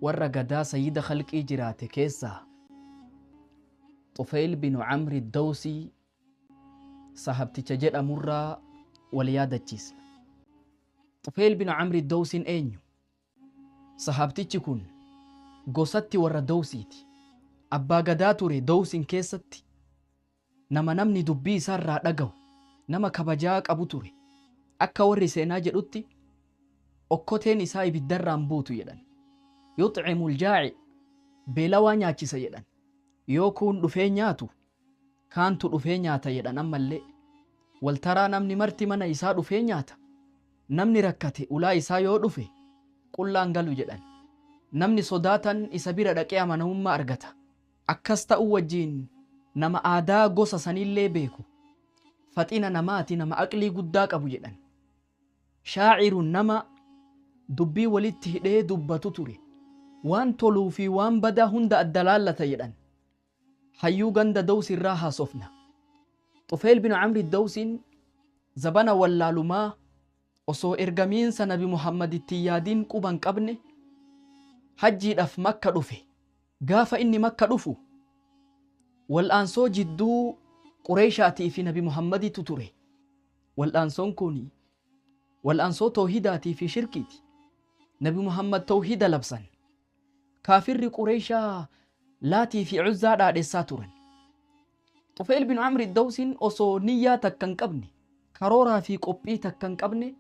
Warra gadaa sayyida khalqii jiraate keessaa Xufeyl binu Camri Dawsii sahabticha jedhamurraa wal yaadachiisna. Xufeyl binu Camri Dawsiin eenyu? Sahabtichi kun gosatti warra Dawsiiti. Abbaa gadaa ture Dawsiin keessatti, nama namni dubbii isaarraa dhagahu, nama kabajaa qabu ture. Akka warri seenaa jedhutti okkoteen isaa ibiddarraan buutu jedhan. Yuxcimul jaa'i, beelawaa nyaachisa jedhan. Yoo kuun dhufee nyaatu kaantu dhufee nyaata jedhan. Ammallee waltaraa namni marti mana isaa dhufee nyaata. Namni rakkate ulaa isaa yoo dhufe qullaan galu jedhan. Namni sodaatan isa bira dhaqee amanamummaa argata. Akkas ta'uu wajjiin nama aadaa gosa sanillee beeku, faxina namaati, nama aqlii guddaa qabu jedhan. Shaacirun, nama dubbii walitti hidhee dubbatu ture. Waan toluu fi waan badaa hunda adda laallata jedhan. Hayyuu ganda Dawsi irraa haasofna. Xufeyl bin Amri Dawsiin zabana wallaalumaa, osoo ergamiinsa Nabi Muhammad ittiin yaadin quban qabne, hajjiidhaaf Makka dhufe. Gaafa inni Makka dhufu wal'aansoo jidduu Qureeshaatii fi Nabi Muhammaditu ture. Wal'aansoon kun wal'aansoo toohidaatii fi shirkiiti. Nabi Muhammad toohida labsan. Kaafirri Qureeshaa Laatii fi Cuzzaa dhaadhessaa turan. Xufeyl bin Amri Dawsiin osoo niyyaa takka hin qabne, karooraa fi qophii takka hin qabne,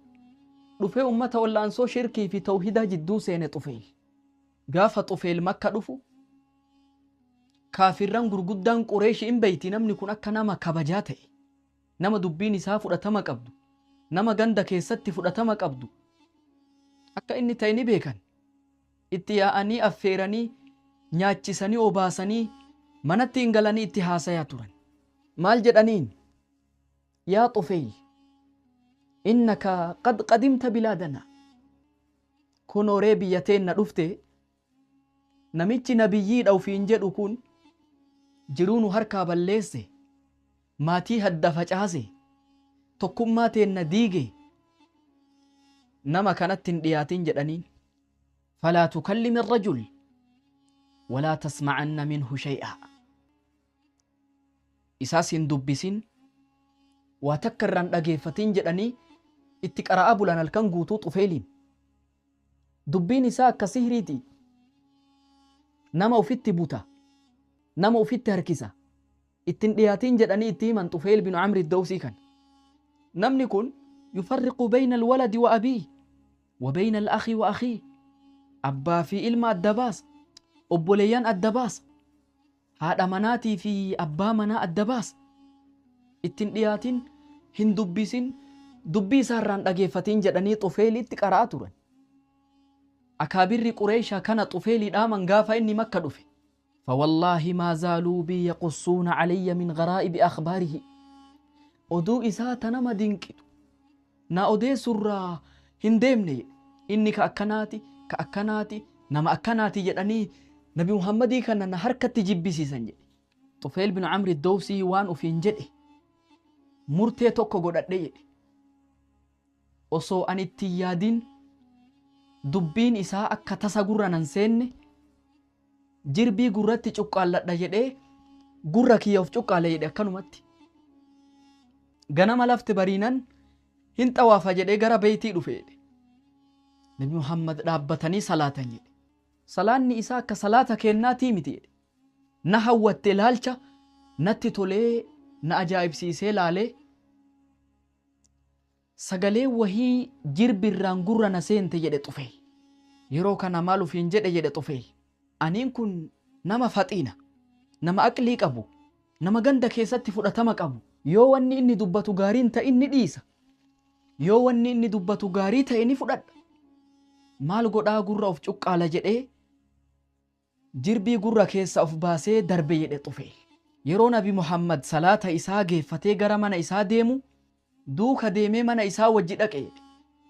dhufee ummata wal'aansoo shirkii fi toohidaa jidduu seene Xufeyl. Gaafa Xufeyl Makka dhufu kaafirran gurguddaan Qureeshi hin beeyti namni kun akka nama kabajaa ta'e, nama dubbiin isaa fudhatama qabdu, nama ganda keessatti fudhatama qabdu akka inni ta'e ni beekan. Itti yaa'anii affeeranii, nyaachisanii, obaasanii, manatti hin galanii itti haasayaa turan. Maal jedhaniin? Yaa Xufeyl, innaka qad qadimta bilaadana. Kunooree biyya teenna dhufte, namichi nabiyyiidha ufiin jedhu kun jiruu nu harkaa balleesse, maatii hadda facaase, tokkummaa teenna diige, nama kanatti hin dhiyaatin jedhaniin. Falaa tukallimi rajul walaa tasma'anna minhu shay'a. Isaas hin dubbisin, waa takka irraan dhageeffatin jedhanii itti qara'aa bulan halkan guutuu Xufeeliin. Dubbiin isaa akka sihriiti. Nama ufitti buta. Nama ufitti harkisa. Ittiin dhiyaatin jedhanii itti himan Xufeel bin Amri Dawsii kan. Namni kun yufarriqu bayna alwaladi wa abii wa bayna al-akhi wa akhii. Abbaa fi ilma adda baasa. Obboleeyyan adda baasa. Haadha manaatii fi abbaa manaa adda baasa. Ittiin dhiyaatin, hin dubbisin, dubbii isaarraan dhageeffatin jedhanii Xufeelitti qara'aa turan. Akaabirri Qureeshaa kana Xufeelii dhaaman gaafa inni Makka dhufe. Fawallaahi maa zaaluu bii yaqussuuna calayya min garaa'ibi akhbaarihi. Oduu isaa ta nama dinqitu na odeessurraa hin deemne jedhe. Inni ka akkanaati, ka akkanaati, nama akkanaati jedhanii Nabi Muhammadii kana na harkatti jibbisiisan jedhe. Xufeel bin Amri Dawsii waan ufiin jedhe, murtee tokko godhadhe jedhe. Osoo ani itti hin yaadin, dubbiin isaa akka tasa gurra nan seenne, jirbii gurratti cuqqaalladha jedhee gurra kiyya of cuqqaale jedhe akkanumatti. Ganama lafti bariinan hin xawaafa jedhee gara beeytii dhufe jedhe. Nabi Muhammad dhaabbatanii salaatan jedhe. Salaanni isaa akka salaata keennaatii miti jedhe. Na hawwatte ilaalcha natti tolee, na ajaa'ibsiisee laalee, sagalee wahii jirbirraan gurra na seente jedhe Xufeel. Yeroo kana maal ufiin jedhe jedhe Xufeel. Aniin kun nama faxiina, nama aqlii qabu, nama ganda keessatti fudhatama qabu. Yoo wanni inni dubbatu gaarii hin ta'in ni dhiisa. Yoo wanni inni dubbatu gaarii ta'e ni fudhadha. Maal godhaa gurra of cuqqaala jedhee jirbii gurra keessa of baasee darbe jedhe Xufeel. Yeroo Nabi Muhammad salaata isaa geeffatee gara mana isaa deemu duuka deemee mana isaa wajji dhaqe jedhe.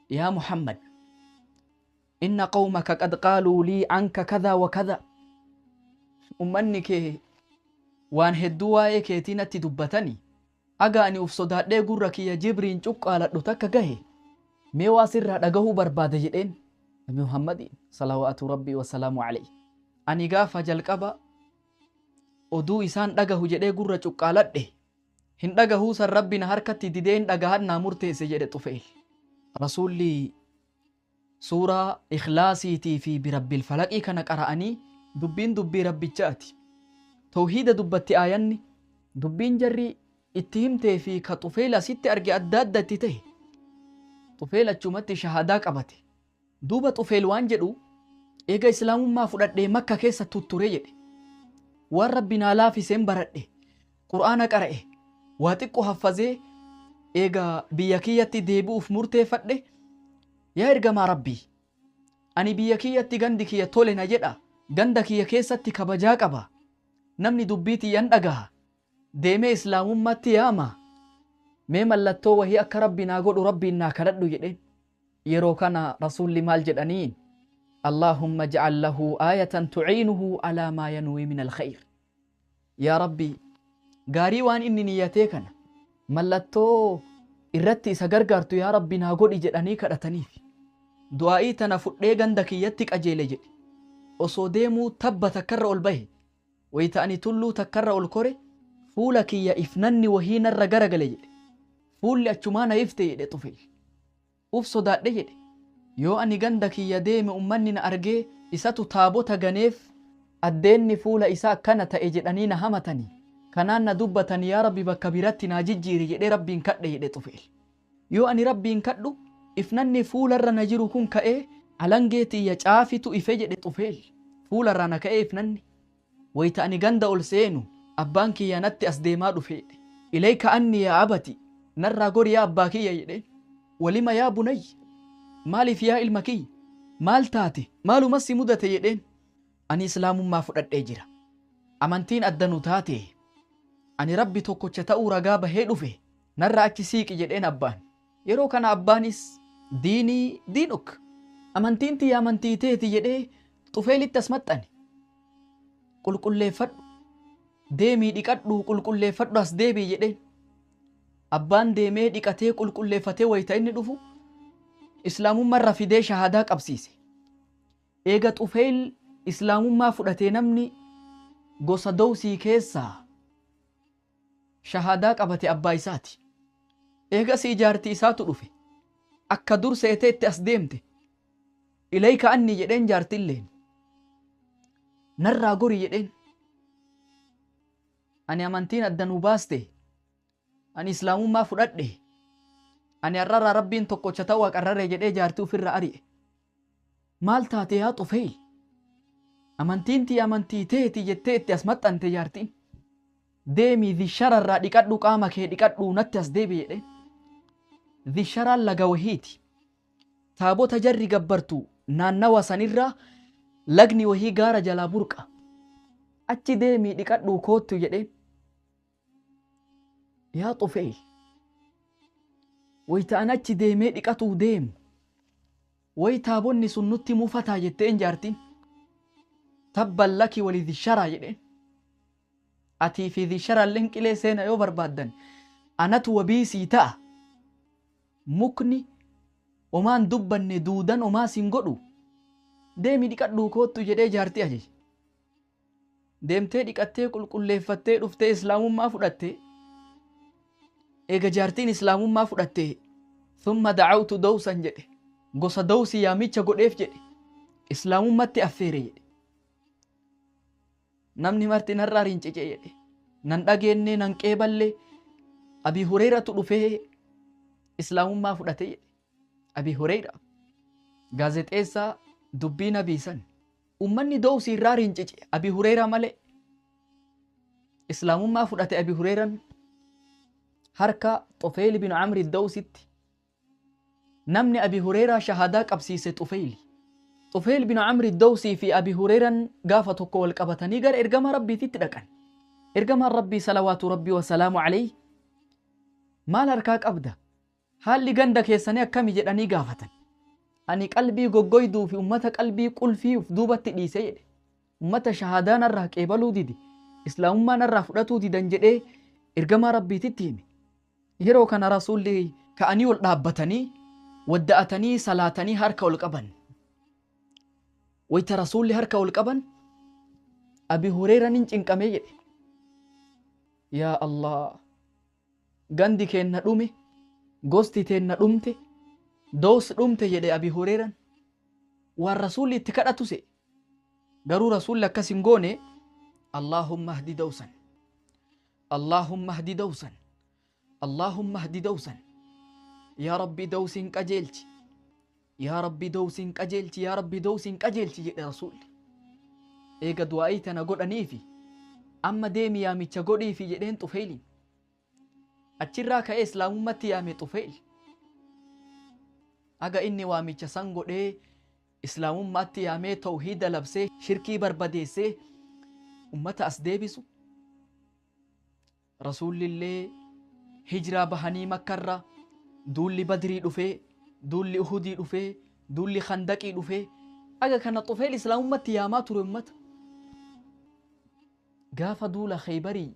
Yaa Muhammad, inna qawmaka qad qaaluu lii anka kadhaa wa kadhaa. Ummanni kee waan hedduu waa'ee keetii natti dubbatani. Aga ani uf sodaadhee gurra kiyya jibriin cuqqaaladhu takka gahe, mee waa sirraa dhagahuu barbaada jedheen. Nabi Muhammadiin salawaatu rabbii wasalaamu alayhi. Ani gaafa jalqaba oduu isaan dhagahu jedhee gurra cuqqaaladhe hin dhagahuu san rabbi na harkatti didee hin dhagahan naa murteesse jedhe Xufeel. Rasuulli suuraa Ikhlaasiitii fi birabbil falaqii kana qara'anii dubbiin dubbii rabbichaati. Tawhiida dubbatti aayanni dubbiin jarri itti himtee fi ka Xufeel asitti arge adda adda itti ta'e. Xufeel achumatti shahadaa qabate. Duuba Xufeel waan jedhu eega islaamummaa fudhadhee Makka keessa tutture jedhe. Waan rabbi naa laafiseen baradhe. Qur'aana qara'e. Waa xiqqoo haffazee eega biyya kiyyatti deebi'uuf murteeffadhe. Yaa ergamaa rabbii ani biyya kiyyatti gandi kiyya tole na jedha. Ganda kiyya keessatti kabajaa qaba. Namni dubbii tiyyan dhagaha. Deemee islaamummaatti yaama. Mee mallattoo wahii akka rabbi naa godhu rabbiin naa kadhadhu jedheen. Yeroo kana rasuulli maal jedhaniin? Allahumma ij'al lahu aayatan tu'iinuhu alaa maa yanwii min alkhayr. Yaa Rabbi gaarii waan inni niyyatee kana mallattoo irratti isa gargaartu yaa Rabbi naa godhi jedhanii kadhataniif. Du'aa'ii tana fudhee ganda kiyyatti qajeele jedhe. Osoo deemuu tabba takkarra ol bahe. Wayita ani tulluu takkarra ol kore fuula kiyya ifnanni wahii narra garagale jedhe. Fuulli achumaa na ifte jedhe Xufeel. Uf sodaadhe jedhe. Yoo ani ganda kiyya deeme ummanni na argee isatu taabota ganeef addeenni fuula isaa akkana ta'e jedhanii na hamatanii. Kanaan na dubbatan yaa Rabbi bakka biratti naa jijjiiri jedhee Rabbiin kadhe jedhe Xufeel. Yoo ani Rabbiin kadhu ifnanni fuularra na jiru kun ka'ee alangee tiyya caafitu ife jedhe Xufeel. Fuularraa na ka'ee ifnanni. Wayita ani ganda ol seenu abbaan kiyya natti as deemaa dhufe jedhe. Ilayka anni yaa abati narraa gori yaa abbaa kiyya jedheen. Walima yaa bunayyi maaliif yaa ilma kiyya maal taate maalumas si mudate jedheen. Ani islaamummaa fudhadhee jira. Amantiin adda nu taate ani rabbi tokkocha ta'uu ragaa bahee dhufe narra achi siiqi jedheen abbaan. Yeroo kana abbaanis diinii diinuk amantiin tiyya amantii teeti jedhee Xufeelitti as maxxane. Qulqulleeffadhu deemii dhiqadhu qulqulleeffadhu as deebii jedheen. Abbaan deemee dhiqatee qulqulleeffatee wayita inni dhufu islaamummaarra fidee shahadaa qabsiise. Eega Xufeel islaamummaa fudhatee namni gosa Dawsii keessaa shahadaa qabate abbaa isaati. Eegas ijaarti isaatu dhufe. Akka dur seetee itti as deemte. Ilayka anni jedheen jaartilleen. Narraa gori jedheen. Ani amantiin adda nu baaste. Ani islaamummaa fudhadhe. Ani har'arraa rabbiin tokkocha ta'uu haqarraree jedhee jaartii ofirra ari'e. Maal taate yaa Xufeel? Amantiin tiyya amantii teeti jettee itti as maxxante jaartiin. Deemii dishararraa dhiqadhu qaama kee dhiqadhu natti as deebi jedheen. Disharaan laga wahiiti. Taabota jarri gabbartu naannawa sanirraa lagni wahii gaara jalaa burqa. Achi deemii dhiqadhu koottu jedheen. Yaa Xufeel wayita an achi deemee dhiqatuu deemu wayi taabonni sun nutti mufataa jetteen jaartiin. Tabban laki wali disharaa jedheen. Atii fi disharaalleen qilee seena yoo barbaaddan anatu wabii sii ta'a. Mukni omaan dubbanne duudan omaa siin godhu deemi dhiqadhuu koottu jedhee jaartii ajaje. Deemtee dhiqattee qulqulleeffattee dhuftee islaamummaa fudhattee eega jaartiin islaamummaa fudhattee thumma da'awtu dawsan jedhe gosa dawsi yaamicha godheef jedhe islaamummatti affeere jedhe. Namni marti narraa rincice jedhe. Nan dhageenne nan qeeballe Abi Hureyratu dhufee islaamummaa fudhate jedhe. Abi Hureyra gaazexeessaa dubbii nabii san. Ummanni dawsii irraa rincice Abi Hureyraa malee. Islaamummaa fudhate Abi Hureyran harka Xufeyl bin Amri Dawsitti. Namni Abi Hureyraa shahadaa qabsiise Xufeyli. Xufeyl bin Amri Dawsii fi Abi Hureyran gaafa tokko wal qabatanii gara ergama Rabbiititti dhaqan. Ergamaan Rabbii salawaatu Rabbii wasalaamu alayhi maal harkaa qabda? Haalli ganda keessanii akkami jedhanii gaafatan. Ani qalbii goggoyduu fi ummata qalbii qulfii uf duubatti dhiise jedhe. Ummata shahadaa narraa qeebaluu dide. Islaamummaa narraa fudhatuu didan jedhee ergamaa Rabbiititti hime. Yeroo kana rasuulli ka'anii ol dhaabbatanii wadda'atanii salaatanii harka ol qaban. Wayta Rasuulli harka ol qaban Abi Hureeran hin cinqamee jedhe. Yaa Allah, gandi keenna dhume, gosti teenna dhumte, Dows dhumte jedhe Abi Hureeran. Waan Rasuulli itti kadhatu se'e. Garuu Rasuulli akkas hin goone, Allaahumma ahdi Dawsan. Allaahumma ahdi Dawsan. Allaahumma ahdi Dawsan. Yaa Rabbi Dawsiin qajeelchi. Yaa Rabbi Dawsiin qajeelchi. Yaa Rabbi Dawsiin qajeelchi jedhe Rasuulli. Eega du'aa'ii tana godhaniifi amma deemi yaamicha godhiifi jedheen Xufeeyliin. Achirraa ka'ee Islaamummatti yaame Xufeyl. Haga inni waamicha san godhee Islaamummaatti yaamee tawhiida labsee shirkii barbadeessee ummata as deebisu Rasuullillee hijraa bahanii Makkarraa duulli Badrii dhufee duulli Uhudii dhufee duulli Khandaqii dhufee haga kana Xufeyl Islaamummatti yaamaa ture ummata. Gaafa duula Kheybarii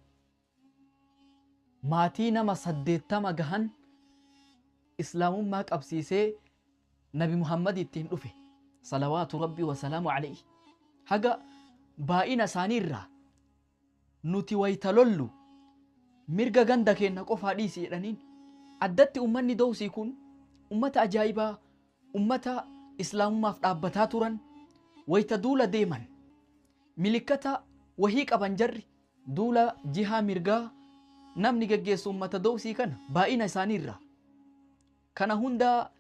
maatii nama 80 gahan Islaamummaa qabsiisee Nabi Muhammad ittiin dhufe salawaatu Rabbii wasalaamu alayhi. Haga baay'ina isaanii irraa nuti wayta lollu mirga ganda keenna qofaa dhiisi jedhaniin. Addatti ummanni Dowsii kun ummata ajaa'ibaa, ummata Islaamummaaf dhaabbataa turan, wayta duula deeman milikkata wahii qaban jarri. Duula jihaa mirgaa namni geggeessu ummata Dowsii kana baay'ina isaanii irraa. Kana hunda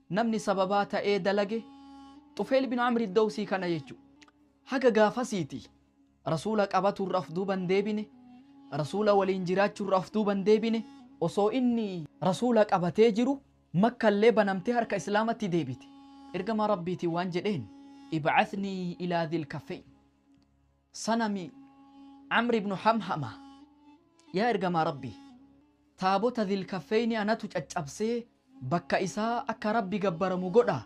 namni sababaa ta'ee dalage Xufeyl bin Amri Dowsii kana jechu. Haga gaafasiiti Rasuula qabaturra of duuba hin deebine, Rasuula waliin jiraachurra of duuba hin deebine. Osoo inni Rasuula qabatee jiru Makkallee banamtee harka Islaamatti deebite. Ergamaa Rabbiitiin waan jedheen, Ib'athnii ilaa dhil kaffeyn. Sanami Amr ibn Hamhama, Yaa Ergamaa Rabbii! Taabota Dhil-Kaffeyni anatu caccabsee bakka isaa akka Rabbi gabbaramu godha,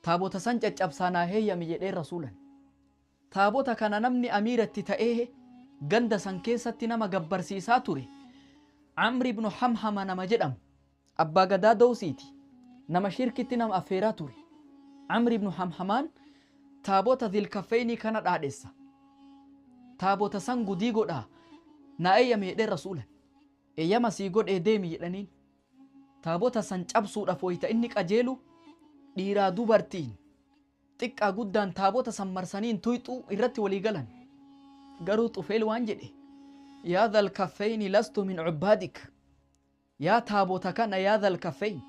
taabota san caccabsaa naa heeyyami jedheen Rasuulan. Taabota kana namni amiira itti ta'ee ganda san keessatti nama gabbarsiisaa ture Amr ibn Hamhama nama jedhamu. Abbaa Gadaa Dowsiiti. Nama shirkitti nama affeeraa ture. Amr ibn Hamhamaan taabota Dhil-Kaffeynii kana dhaadhessa. Taabota san gudii godhaa naa eeyyami jedheen Rasuulan. Eeyyama sii godhee deemi jedhaniin. Taabota san cabsuudhaaf wayta inni qajeelu dhiiraa dubartiin xiqqaa guddaan taabota san marsaniin tuyxuu irratti walii galan. Garuu Xufeyl waan jedhe, Yaa Dhal-Kaffeyni lastu min cubbaadik. Yaa taabota kana yaa dhal kaffeyn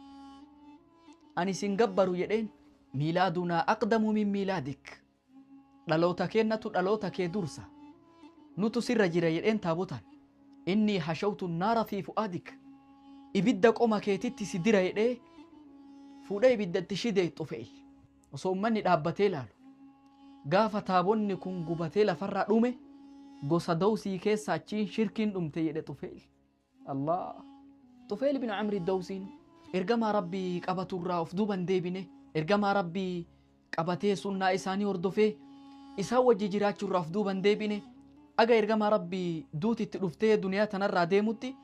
ani sin gabbaru jedheen miilaadunaa aqdamu min miilaadik dhaloota keennatu dhaloota kee dursa nutu sirra jira jedheen taabotaan innii hashawtu naara fi fu'aadik ibidda qoma keetitti si dira jedhee fuudhee ibidda itti shide Xufeyl osoo ummanni dhaabbatee laalu gaafa taabonni kun gubatee lafarraa dhume gosa Dawsii keessa achiin shirkiin dhumte jedhe Xufeyl. Allah. Xufeyl bin Amri Dawsiin ergamaa Rabbii qabaturraa of duuba hin deebine. Ergamaa Rabbii qabatee sunnaa isaanii hordofee isaan wajji jiraachuurraa of duuba hin deebine. Aga ergamaa Rabbii duuti itti dhuftee duniyaa tanarraa deemutti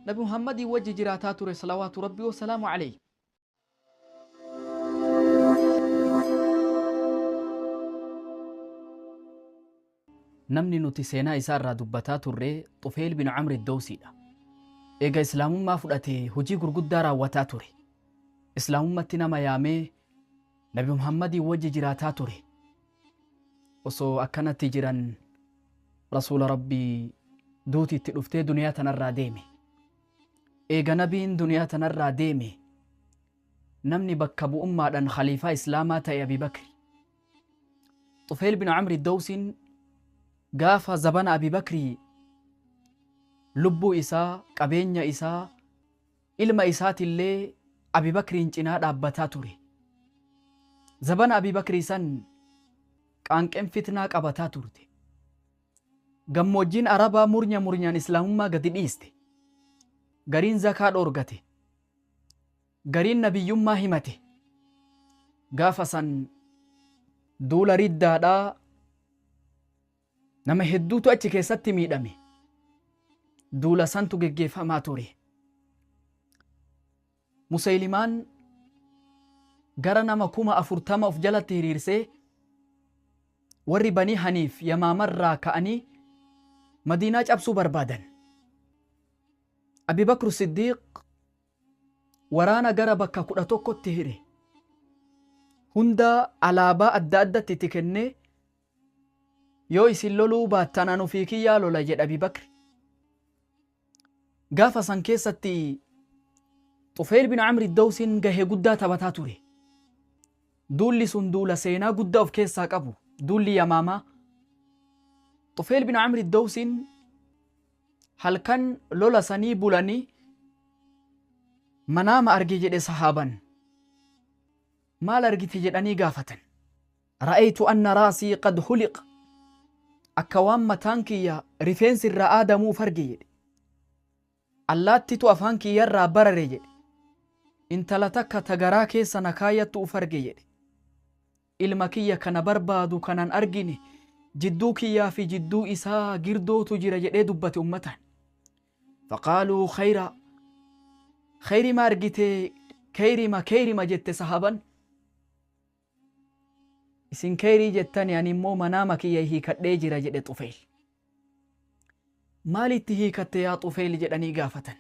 Nabi Muhammadiin wajji jiraataa ture salawaatu Rabbii wasalaamu alayhi. Namni nuti seenaa isaa irraa dubbataa turre Xufeyl bin Amr Ad-Dawsiidha. Eega Islaamummaa fudhatee hojii gurguddaa raawwataa ture. Islaamummatti nama yaamee Nabi Muhammadiin wajji jiraataa ture. Osoo akkanatti jiran Rasuula Rabbii duuti itti dhuftee duniyaa tanarraa deeme. Eega Nabiin duniyaa tanarraa deeme namni bakka bu'ummaadhaan khaliifaa Islaamaa ta'e Abi Bakri. Xufeyl bin Amri Dawsiin gaafa zabana Abi Bakrii lubbuu isaa, qabeenya isaa, ilma isaatillee Abi Bakriin cinaa dhaabbataa ture. Zabana Abi Bakrii san qaanqeen fitnaa qabataa turte. Gammoojjiin Arabaa murnya murnyaan Islaamummaa gadi dhiiste. Gariin zakaa dhoorgate. Gariin nabiyyummaa himate. Gaafa san duula riddaadhaa nama hedduutu achi keessatti miidhame. Duula santu geggeeffamaa ture. Musaylimaan gara nama 40,000 of jalatti hiriirsee Warri Banii Haniif Yamaamarraa ka'anii Madiinaa cabsuu barbaadan. Abi Bakru Siddiiq waraana gara bakka 11tti hire. Hunda alaabaa adda addatti itti kennee, yoo isin loluu baattan an ofii kiyyaa lola jedhe Abi Bakri. Gaafa san keessatti Xufeyl bin Amri Dawsiin gahee guddaa taphataa ture. Duulli sun duula seenaa guddaa of keessaa qabu, duulli Yamaamaa. Xufeyl bin Amri Dawsiin halkan lola sanii bulanii manaama arge jedhe sahaaban. Maal argite jedhanii gaafatan. Ra'aytu anna raasii qad huliq, akka waan mataan kiyya rifeensi irraa aadamuuf arge jedhe. Allaattitu afaan kiyyarraa barare jedhe. Intala takka ta garaa keessa na kaayattu uf arge jedhe. Ilma kiyya kana barbaadu kanan argine, jidduu kiyyaa fi jidduu isaa girdootu jira jedhee dubbate ummataan. Faqaaluu khayra, khayrima argite, keyrima keyrima jette sahaban. Isin keyrii jettani, ani immoo manaama kiyya hiikadhee jira jedhe Xufeyl. Maalitti hiikatte yaa Xufeyl jedhanii gaafatan.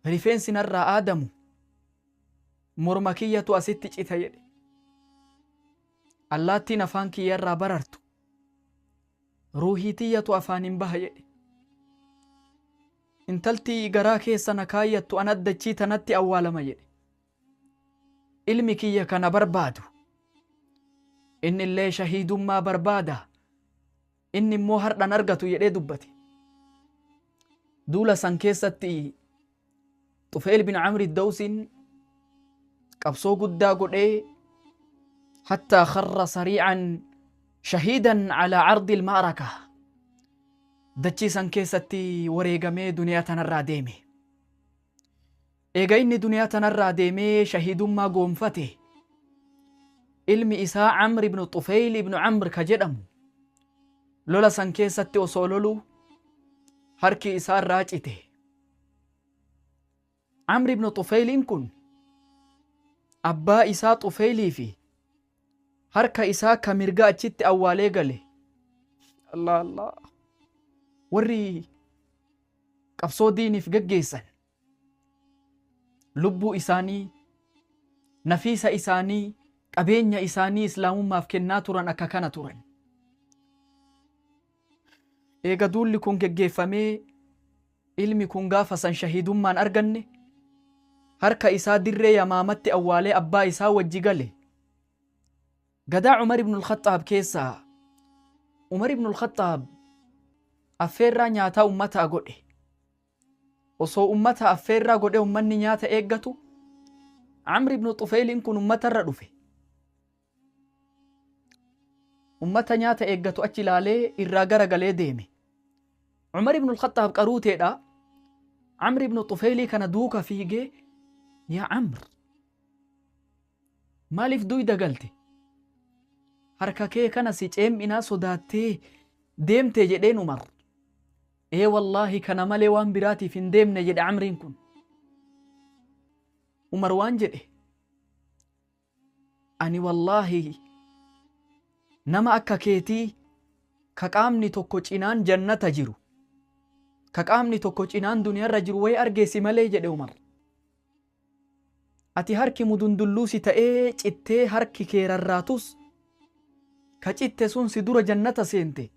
Rifeensi narraa aadamu, morma kiyyatu asitti cita jedhe. Allaattiin afaan kiyyarraa barartu, ruuhii tiyyatu afaaniin baha jedhe. Intalti garaa keessa na kaayyattu an addachii tanatti awwaalama jedhe. Ilmi kiyya kana barbaadu, inni illee shahiidummaa barbaada, inni immoo hardhan argatu jedhee dubbate. Duula san keessatti Xufeyl bin Amri Dawsiin qabsoo guddaa godhee, hattaa kharra sarii'an shahiidan calaa ardi ilma'araka, dachii san keessatti wareegamee duniyaa tanarraa deeme. Eega inni duniyaa tanarraa deemee shahiidummaa goonfate, ilmi isaa Amr ibnu Xufeyl ibnu Amr ka jedhamu lola san keessatti osoo loluu harki isaa irraa cite. Amr ibnu Xufeyliin kun abbaa isaa Xufeylii fi harka isaa ka mirga achitti awwaalee gale. Allah Allah. Warri qabsoo diiniif geggeessan lubbuu isaanii, nafiisa isaanii, qabeenya isaanii islaamummaaf kennaa turan akka kana turan. Eega duulli kun geggeeffamee ilmi kun gaafa san shahiidummaan arganne, harka isaa dirree Yamaamatti awwaalee abbaa isaa wajji gale. Gadaa Umar ibn al-Khaxxaab keessaa Umar ibn al-Khaxxaab affeerraa nyaataa ummataa godhe. Osoo ummata affeerraa godhee ummanni nyaata eeggatu, Amr ibn Xufeeyliin kun ummatarra dhufe. Ummata nyaata eeggatu achi ilaalee irraa garagalee deeme. Umar ibn al-Khaxxaab qaruuteedha. Amr ibn Xufeeylii kana duuka fiigee, yaa Amr, maaliif duyda galte? Harka kee kana si ceem'inaa sodaattee deemte jedheen Umar. Ee wallaahi, kana malee waan biraatiif hin deemne jedhe Amriin kun. Umar waan jedhe, ani wallaahi nama akka keetii ka qaamni tokko cinaan jannata jiru, ka qaamni tokko cinaan duniyaarra jiru wayi argeessi malee jedhe Umar. Ati harki mudundulluu si ta'ee cittee harki kee rarraatus, ka citte sun si dura jannata seente.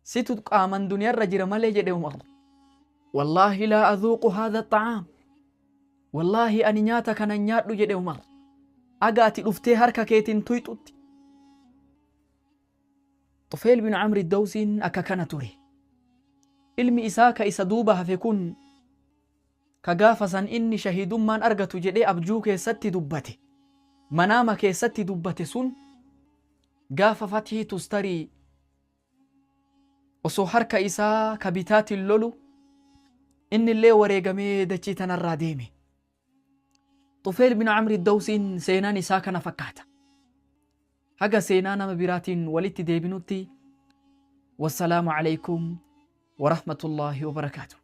Situ qaaman duniyarra jira malee jedhe Umar. Wallaahi laa adhuuqu haadha xa'aam. Wallaahi ani nyaata kana hin nyaadhu jedhe Umar. Aga ati dhuftee harka keetiin tuyxutti. Xufeyl bin Amri Dawsiin akka kana ture. Ilmi isaa ka isa duuba hafe kun, ka gaafa san inni shahiidummaan argatu jedhee abjuu keessatti dubbate, manaama keessatti dubbate sun, gaafa Fathii Tustarii osoo harka isaa ka bitaatiin lolu innillee wareegamee dachii tanarraa deeme. Xufeyl bin Amri Dawsiin seenaan isaa kana fakkaata. Haga seenaa nama biraatiin walitti deebinutti, wassalaamu alaikum warahmatullaahi wabarakaatuh.